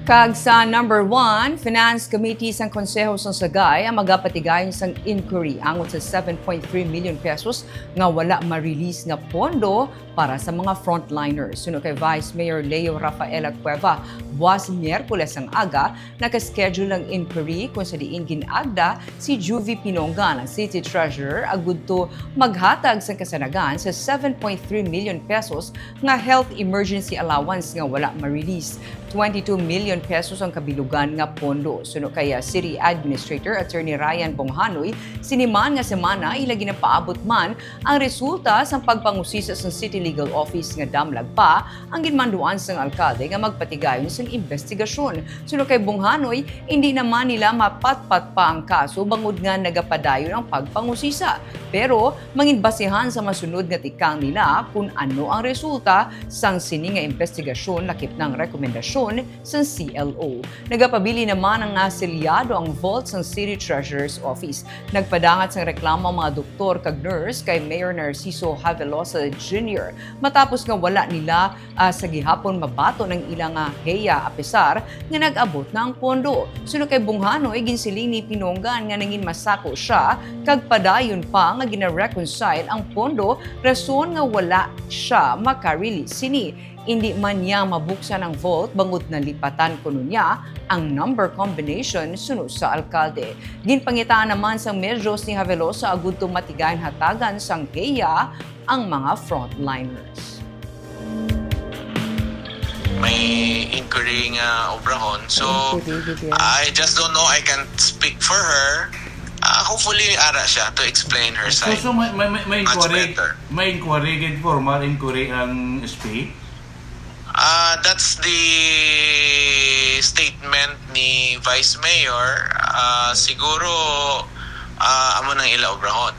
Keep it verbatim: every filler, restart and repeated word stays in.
Kag sa number one, Finance Committee sang Konseho sang Sagay ang magapatigayon sang inquiry angot sa seven point three million pesos nga wala ma-release nga pondo para sa mga frontliners. Suno kay Vice Mayor Leo Rafaela Cueva, buwas Miyerkules ang aga, naka-schedule ang inquiry kung sa diin gin-agda si Juvie Pinongan, ang City Treasurer, agud to maghatag sang kasanagan sa seven point three million pesos nga health emergency allowance nga wala ma-release. Twenty-two million pesos ang kabilugan nga pondo. Suno kay, ah, City Administrator Attorney Ryan Bonghanoy, sini man nga semana ila ginapaabot man ang resulta sang pagpangusisa sang City Legal Office nga damlag pa ang ginmanduan sang alkalde nga magpatigayon sang investigasyon. Suno kay Bonghanoy, hindi naman nila mapatpat pa ang kaso bangod nga nagapadayon ang pagpangusisa. Pero mangin basihan sa masunod nga tikang nila kung ano ang resulta sang sini nga investigasyon lakip na ang rekomendasyon sang C L O. Nagapabilin naman nga selyado ang vault sang City Treasurer's Office. Nagpadangat sang reklamo ang mga doktor kag nurse kay Mayor Narciso Havelosa Junior matapos nga wala nila, ah, sa gihapon mabaton ang ila nga heya, apesar nga nag-abot na ang pondo. Suno kay Bonghanoy, ginsiling ni Pinongan nga nangin masako siya kag padayon pa nga gina-reconcile ang pondo, rason nga wala siya maka-release sini. Indi man niya mabuksan ang vault bangod nalipatan kuno niya ang number combination suno sa alkalde. Ginpangitaan naman sang medyos ni Havelosa agud to matigayon hatagan sang heya ang mga frontliners. May inquiry nga obrahon. So, Inquiry, gid yan. I just don't know. I can't speak for her. Ah, hopefully, ara siya to explain her So, side. so may, may, may, may Much inquiry, better. May inquiry, gid, formal inquiry ang S P? Ah, that's the statement ni Vice Mayor. Ah, siguro, ah, amo nang ila obrahon.